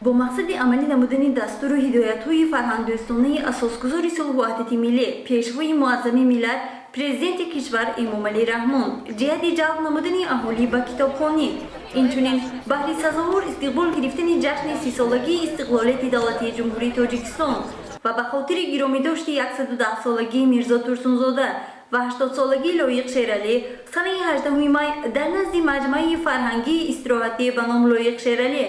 Бо мақсади амалӣ намудани дастуру ҳидоятҳои фарҳангдӯстонаи Асосгузори сулҳу ваҳдати миллӣ, Пешвои муаззами миллат, Президенти кишвар Эмомалӣ Раҳмон, ҷиҳати ҷалб намудани аҳолӣ ба китобхонӣ, инчунин баҳри сазовор истиқбол гирифтани ҷашни 30-солагии истиқлолияти давлатии Ҷумҳурии Тоҷикистон ва ба хотири гиромидошти 110-солагии Мирзо Турсунзода ва 80-солагии Лоиқ Шералӣ, санаи 18 май дар назди маҷмӯаи фарҳангии истироҳатӣ ба ном Лоиқ Шералӣ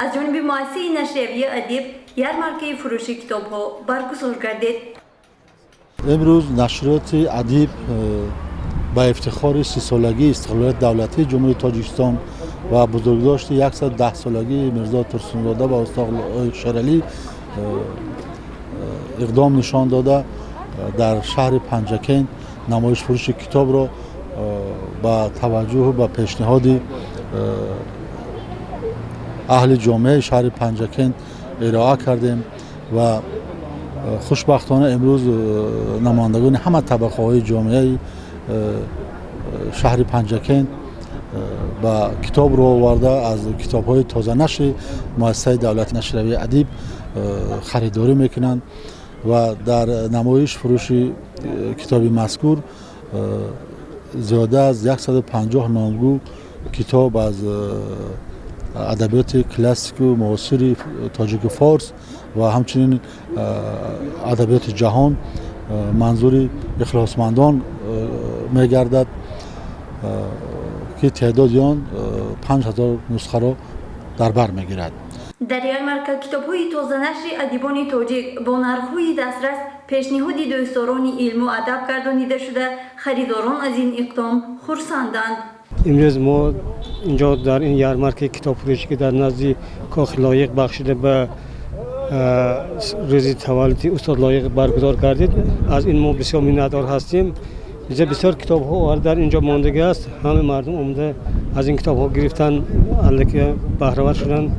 аз ҷониби муассисаи нашриявии «Адиб» ярмаркаи фурӯши китобҳо баргузор гардид. Имрӯз нашриёти «Адиб» ба ифтихори 30-солагии истиқлолияти давлатии Ҷумҳурии Тоҷикистон ва бузургдошти 110-солагии Мирзо Турсунзода ва устод Лоиқ Шералӣ иқдом нишон дода, дар шаҳри Панҷакент намоиш фурӯши китобро ба таваҷҷӯҳу ба пешниҳоди аҳли ҷомеаи шаҳри Панҷакент ироа кардем ва хушбахтона имрӯз намояндагони ҳама табақаҳои ҷомеаи шаҳри Панҷакент ба китоб рӯ оварда, аз китобҳои тозанашри муассисаи давлати нашриявии «Адиб» харидорӣ мекунанд ва дар намоиш фурӯши китоби мазкур зиёда аз 150 номгӯ китоб аз адабиёти классику муосири тоҷику форс ва ҳамчунин адабиёти ҷаҳон манзури ихлосмандон мегардад, ки теъдоди он 5000 нусхаро дар бар мегирад. Дар ярмарка китобҳои тозанашри адибони тоҷик бо нархҳои дастрас пешниҳоди дӯстдорони илму адаб гардонида шуда, харидорон аз ин иқдом хурсанданд. Имрӯз мо инҷо дар ин ярмаркаи китобфурӯшӣ, ки дар назди кохи Лоиқ бахшида ба рӯзи таваллуди устод Лоиқ баргузор гардид, аз ин мо бисёр миннатдор ҳастем. Инҷа бисёр китобҳо оварда дар инҷо мондагӣ аст. Ҳама мардум омада аз ин китобҳо гирифтан, аллакай баҳравар шуданд.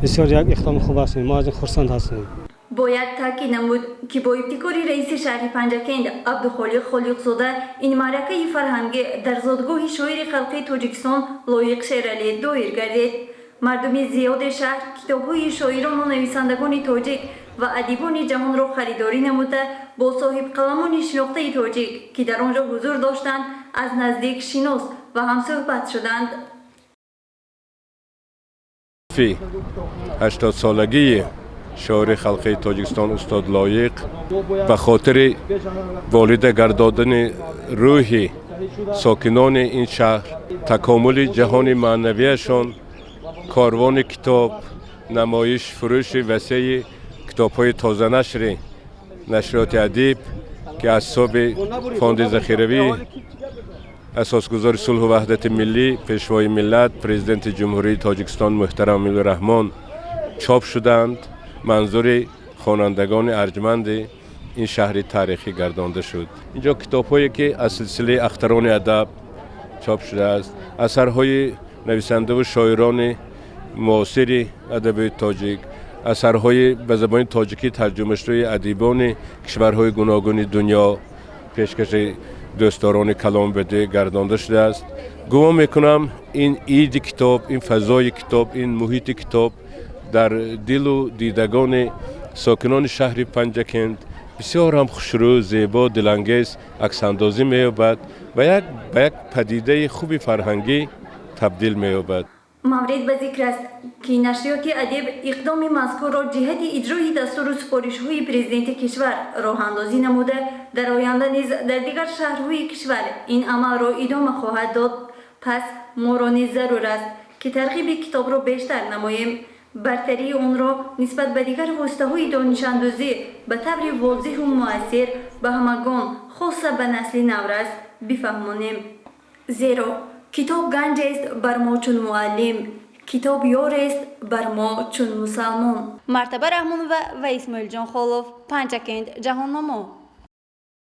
Бисёр як иқдоми хуб аст, мо аз ин хурсанд ҳастем. Бояд таъкид намуд, ки бо ибтикори раиси шаҳри Панҷакент Абдухолиқ Холиқзода ин маъракаи фарҳангӣ дар зодгоҳи шоири халқии Тоҷикистон Лоиқ Шералӣ доир гардид. Мардуми зиёди шаҳр китобҳои шоирону нависандагони тоҷик ва адибони ҷаҳонро харидорӣ намуда, бо соҳибқаламони шинохтаи тоҷик, ки дар он ҷо ҳузур доштанд, аз наздик шинос ва ҳамсӯҳбат шуданд. 80-солагии шоири халқии Тоҷикистон устод Лоиқ, ба хотири болида гардодани рӯҳи сокинони ин шаҳр, такомули ҷаҳони маънавияшон, корвони китоб, намоиш фурӯши васеи китобҳои тозанашри нашриёти «Адиб», ки аз ҳисоби фонди захиравӣ Асосгузори сулҳу ваҳдати миллӣ, Пешвои миллат, Президенти Ҷумҳурии Тоҷикистон муҳтарам Эмомалӣ Раҳмон чоп шуданд, манзури хонандагони арҷманди ин шаҳри таърихӣ гардонда шуд. Инҷо китобҳое, ки аз силсилаи Ахтарони адаб чоп шудааст, асарҳои нависандаву шоирони муосири адабиёти тоҷик, асарҳои ба забони тоҷикӣ тарҷумашудаи адибони кишварҳои гуногуни дунё пешкаши дӯстдорони каломи бадеъ гардонда шудааст. Гумон мекунам, ин иди китоб, ин фазои китоб, ин муҳити китоб дар дилу дидагони сокинони шаҳри Панҷакент бисёр ҳам хушрӯ, зебо, дилангез аксандозӣ меёбад ва як ба як падидаи хуби фарҳангӣ табдил меёбад. Маврид ба зикр аст, ки нашриёти «Адиб» иқдоми мазкурро ҷиҳати иҷрои дастуру супоришҳои Президенти кишвар роҳандозӣ намуда, дар оянда низ дар дигар шаҳрҳои кишвар ин амалро идома хоҳад дод. Пас моро низ зарур аст, ки тарғиби китобро бештар намоем, бартарии онро нисбат ба дигар воситаҳои донишандӯзӣ ба таври возеҳу муассир ба ҳамагон, хоса ба насли наврас, бифаҳмонем. Зеро китоб ганҷест бар мо чун муаллим, китоб ёрест бар мо чун мусалмон. Мартаба Раҳмонова ва Исмоилҷон Холов, Панҷакент, Ҷаҳоннамо.